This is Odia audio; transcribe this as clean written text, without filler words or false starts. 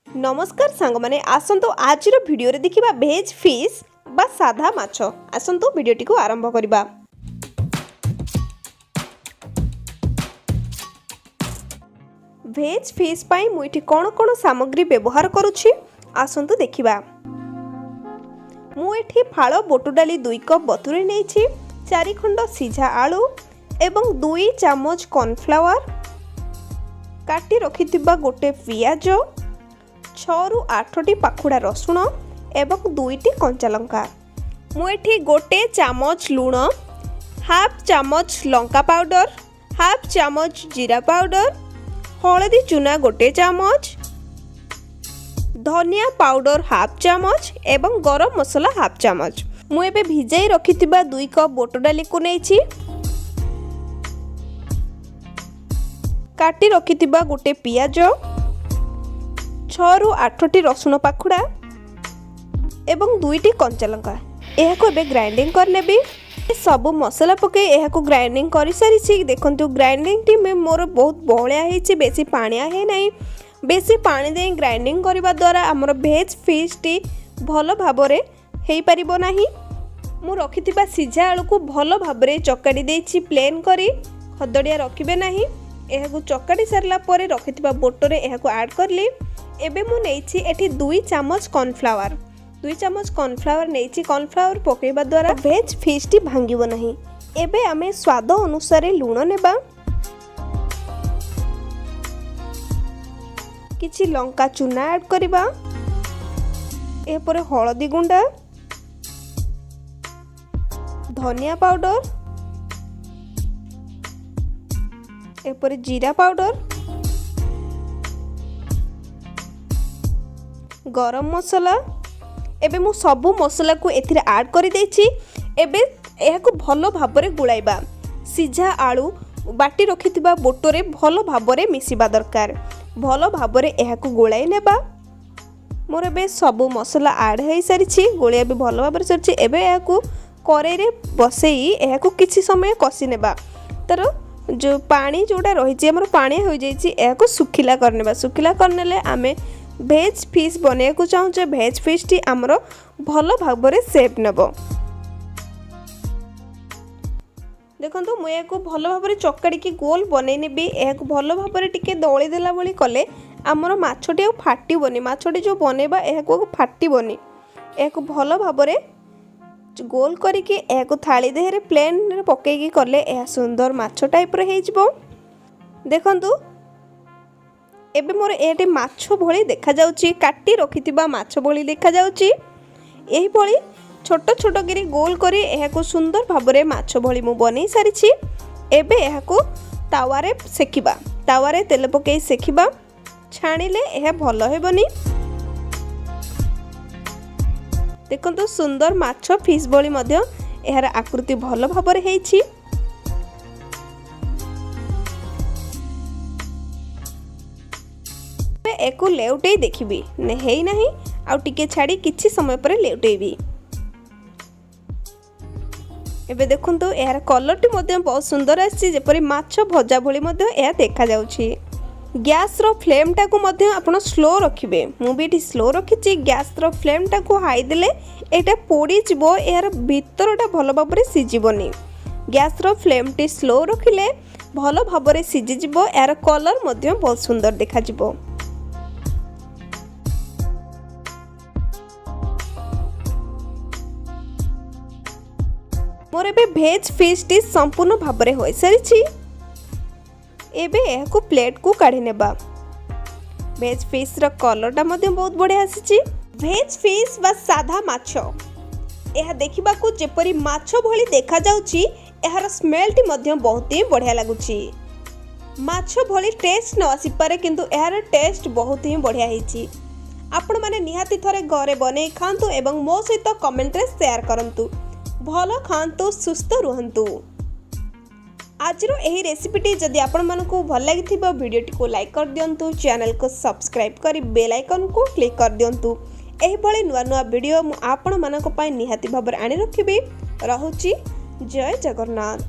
ନମସ୍କାର ସାଙ୍ଗମାନେ, ଆସନ୍ତୁ ଆଜିର ଭିଡ଼ିଓରେ ଦେଖିବା ଭେଜ୍ ଫିସ୍ ବା ସାଧା ମାଛ। ଆସନ୍ତୁ ଭିଡ଼ିଓଟିକୁ ଆରମ୍ଭ କରିବା। ଭେଜ୍ ଫିସ୍ ପାଇଁ ମୁଁ ଏଠି କ'ଣ କ'ଣ ସାମଗ୍ରୀ ବ୍ୟବହାର କରୁଛି, ଆସନ୍ତୁ ଦେଖିବା। ମୁଁ ଏଠି ଫାଳ ବୁଟ ଡାଲି 2 କପ୍ ବତୁରେଇ ନେଇଛି, 4 ଖଣ୍ଡ ସିଝା ଆଳୁ ଏବଂ 2 ଚାମଚ କର୍ଣ୍ଣଫ୍ଲାୱାର, କାଟି ରଖିଥିବା ଗୋଟେ ପିଆଜ, 6ରୁ 8ଟି ପାଖୁଡ଼ା ରସୁଣ ଏବଂ 2ଟି କଞ୍ଚା ଲଙ୍କା। ମୁଁ ଏଠି 1 ଚାମଚ ଲୁଣ, ହାଫ୍ ଚାମଚ ଲଙ୍କା ପାଉଡ଼ର, ହାଫ୍ ଚାମଚ ଜିରା ପାଉଡ଼ର, ହଳଦୀ ଚୁନା 1 ଚାମଚ, ଧନିଆ ପାଉଡ଼ର ହାଫ୍ ଚାମଚ ଏବଂ ଗରମ ମସଲା ହାଫ୍ ଚାମଚ। ମୁଁ ଏବେ ଭିଜାଇ ରଖିଥିବା 2 କପ୍ ବୁଟ ଡାଲିକୁ ନେଇଛି, କାଟି ରଖିଥିବା ଗୋଟେ ପିଆଜ, 6ରୁ 8ଟି ରସୁଣ ପାଖୁଡ଼ା ଏବଂ 2ଟି କଞ୍ଚା ଲଙ୍କା। ଏହାକୁ ଏବେ ଗ୍ରାଇଣ୍ଡିଙ୍ଗ କରିନେବି। ସବୁ ମସଲା ପକାଇ ଏହାକୁ ଗ୍ରାଇଣ୍ଡିଙ୍ଗ କରିସାରିଛି। ଦେଖନ୍ତୁ, ଗ୍ରାଇଣ୍ଡିଙ୍ଗଟି ମୋର ବହୁତ ବହଳିଆ ହେଇଛି, ବେଶୀ ପାଣିଆ ହେଇନାହିଁ। ବେଶୀ ପାଣି ଦେଇ ଗ୍ରାଇଣ୍ଡିଙ୍ଗ କରିବା ଦ୍ୱାରା ଆମର ଭେଜ୍ ଫିସ୍ଟି ଭଲ ଭାବରେ ହେଇପାରିବ ନାହିଁ। ମୁଁ ରଖିଥିବା ସିଝା ଆଳୁକୁ ଭଲ ଭାବରେ ଚକାଡ଼ି ଦେଇଛି ପ୍ଲେନ୍ କରି, ଖଦଡ଼ିଆ ରଖିବେ ନାହିଁ। ଏହାକୁ ଚକାଡ଼ି ସାରିଲା ପରେ ରଖିଥିବା ବୋଟରେ ଏହାକୁ ଆଡ଼୍ କଲି। ଏବେ ମୁଁ ନେଇଛି ଏଠି 2 ଚାମଚ କର୍ଣ୍ଣଫ୍ଲାୱାର। 2 ଚାମଚ କର୍ଣ୍ଣଫ୍ଲାୱାର ନେଇଛି। କର୍ଣ୍ଣଫ୍ଲାୱାର ପକାଇବା ଦ୍ୱାରା ଭେଜ୍ ଫିସ୍ଟି ଭାଙ୍ଗିବ ନାହିଁ। ଏବେ ଆମେ ସ୍ୱାଦ ଅନୁସାରେ ଲୁଣ ନେବା, କିଛି ଲଙ୍କା ଚୁନା ଆଡ଼୍ କରିବା, ଏହାପରେ ହଳଦୀ ଗୁଣ୍ଡ, ଧନିଆ ପାଉଡ଼ର, ଏହାପରେ ଜିରା ପାଉଡ଼ର, ଗରମ ମସଲା। ଏବେ ମୁଁ ସବୁ ମସଲାକୁ ଏଥିରେ ଆଡ଼୍ କରିଦେଇଛି। ଏବେ ଏହାକୁ ଭଲ ଭାବରେ ଗୋଳାଇବା। ସିଝା ଆଳୁ ବାଟି ରଖିଥିବା ବୋଟରେ ଭଲ ଭାବରେ ମିଶିବା ଦରକାର। ଭଲ ଭାବରେ ଏହାକୁ ଗୋଳାଇ ନେବା। ମୋର ଏବେ ସବୁ ମସଲା ଆଡ଼୍ ହୋଇସାରିଛି, ଗୋଳିଆ ବି ଭଲ ଭାବରେ ସରିଛି। ଏବେ ଏହାକୁ କରେଇରେ ବସେଇ ଏହାକୁ କିଛି ସମୟ କଷି ନେବା। ତା'ର ଯେଉଁ ପାଣି ଯେଉଁଟା ରହିଛି, ଆମର ପାଣିଆ ହୋଇଯାଇଛି, ଏହାକୁ ଶୁଖିଲା କରିନେବା। ଶୁଖିଲା କରିନେଲେ ଆମେ ଭେଜ୍ ଫିସ୍ ବନେଇବାକୁ ଚାହୁଁଛେ, ଭେଜ୍ ଫିସ୍ଟି ଆମର ଭଲ ଭାବରେ ସେପ୍ ନେବ। ଦେଖନ୍ତୁ, ମୁଁ ଏହାକୁ ଭଲ ଭାବରେ ଚକାଡ଼ିକି ଗୋଲ ବନେଇ ନେବି। ଏହାକୁ ଭଲ ଭାବରେ ଟିକେ ଦଳି ଦେଲା ଭଳି କଲେ ଆମର ମାଛଟି ଆଉ ଫାଟିବନି। ମାଛଟି ଯେଉଁ ବନେଇବା, ଏହାକୁ ଆଉ ଫାଟିବନି। ଏହାକୁ ଭଲ ଭାବରେ ଗୋଲ କରିକି ଏହାକୁ ଥାଳି ଦେହରେ ପ୍ଲେନ୍ରେ ପକାଇକି କଲେ ଏହା ସୁନ୍ଦର ମାଛ ଟାଇପ୍ର ହେଇଯିବ। ଦେଖନ୍ତୁ, ଏବେ ମୋର ଏଠି ମାଛ ଭଳି ଦେଖାଯାଉଛି, କାଟି ରଖିଥିବା ମାଛ ଭଳି ଦେଖାଯାଉଛି। ଏହିଭଳି ଛୋଟ ଛୋଟ କରି ଗୋଲ କରି ଏହାକୁ ସୁନ୍ଦର ଭାବରେ ମାଛ ଭଳି ମୁଁ ବନେଇ ସାରିଛି। ଏବେ ଏହାକୁ ତାୱାରେ ସେକିବା। ତାୱାରେ ତେଲ ପକାଇ ସେକିବା, ଛାଣିଲେ ଏହା ଭଲ ହେବନି। ଦେଖନ୍ତୁ, ସୁନ୍ଦର ମାଛ ଫିସ୍ ଭଳି ମଧ୍ୟ ଏହାର ଆକୃତି ଭଲ ଭାବରେ ହେଇଛି। ଏକୁ ଲେଉଟେଇ ଦେଖିବି, ହେଇନାହିଁ, ଆଉ ଟିକେ ଛାଡ଼ି କିଛି ସମୟ ପରେ ଲେଉଟେଇବି। ଏବେ ଦେଖନ୍ତୁ, ଏହାର କଲର୍ଟି ମଧ୍ୟ ବହୁତ ସୁନ୍ଦର ଆସିଛି, ଯେପରି ମାଛ ଭଜା ଭଳି ମଧ୍ୟ ଏହା ଦେଖାଯାଉଛି। ଗ୍ୟାସ୍ର ଫ୍ଲେମ୍ଟାକୁ ମଧ୍ୟ ଆପଣ ସ୍ଲୋ ରଖିବେ। ମୁଁ ବି ଏଠି ସ୍ଲୋ ରଖିଛି। ଗ୍ୟାସ୍ର ଫ୍ଲେମ୍ଟାକୁ ହାଇ ଦେଲେ ଏଇଟା ପୋଡ଼ିଯିବ, ଏହାର ଭିତରଟା ଭଲ ଭାବରେ ସିଝିବନି। ଗ୍ୟାସ୍ର ଫ୍ଲେମ୍ଟି ସ୍ଲୋ ରଖିଲେ ଭଲ ଭାବରେ ସିଝିଯିବ, ଏହାର କଲର୍ ମଧ୍ୟ ବହୁତ ସୁନ୍ଦର ଦେଖାଯିବ। ମୋର ଏବେ ଭେଜ୍ ଫିସ୍ଟି ସମ୍ପୂର୍ଣ୍ଣ ଭାବରେ ହୋଇସାରିଛି। ଏବେ ଏହାକୁ ପ୍ଲେଟ୍କୁ କାଢ଼ି ନେବା। ଭେଜ୍ ଫିସ୍ର କଲର୍ଟା ମଧ୍ୟ ବହୁତ ବଢ଼ିଆ ଆସିଛି। ଭେଜ୍ ଫିସ୍ ବା ସାଧା ମାଛ, ଏହା ଦେଖିବାକୁ ଯେପରି ମାଛ ଭଳି ଦେଖାଯାଉଛି, ଏହାର ସ୍ମେଲ୍ଟି ମଧ୍ୟ ବହୁତ ହିଁ ବଢ଼ିଆ ଲାଗୁଛି। ମାଛ ଭଳି ଟେଷ୍ଟ ନ ଆସିପାରେ, କିନ୍ତୁ ଏହାର ଟେଷ୍ଟ ବହୁତ ହିଁ ବଢ଼ିଆ ହେଇଛି। ଆପଣମାନେ ନିହାତି ଥରେ ଘରେ ବନେଇ ଖାଆନ୍ତୁ ଏବଂ ମୋ ସହିତ କମେଣ୍ଟରେ ସେୟାର କରନ୍ତୁ। ଭଲ ଖାଆନ୍ତୁ, ସୁସ୍ଥ ରୁହନ୍ତୁ। ଆଜିର ଏହି ରେସିପିଟି ଯଦି ଆପଣମାନଙ୍କୁ ଭଲ ଲାଗିଥିବ, ଭିଡ଼ିଓଟିକୁ ଲାଇକ୍ କରିଦିଅନ୍ତୁ, ଚ୍ୟାନେଲକୁ ସବସ୍କ୍ରାଇବ୍ କରି ବେଲ୍ ଆଇକନ୍କୁ କ୍ଲିକ୍ କରିଦିଅନ୍ତୁ। ଏହିଭଳି ନୂଆ ନୂଆ ଭିଡ଼ିଓ ମୁଁ ଆପଣମାନଙ୍କ ପାଇଁ ନିହାତି ଭାବରେ ଆଣି ରଖିବି। ରହୁଛି, ଜୟ ଜଗନ୍ନାଥ।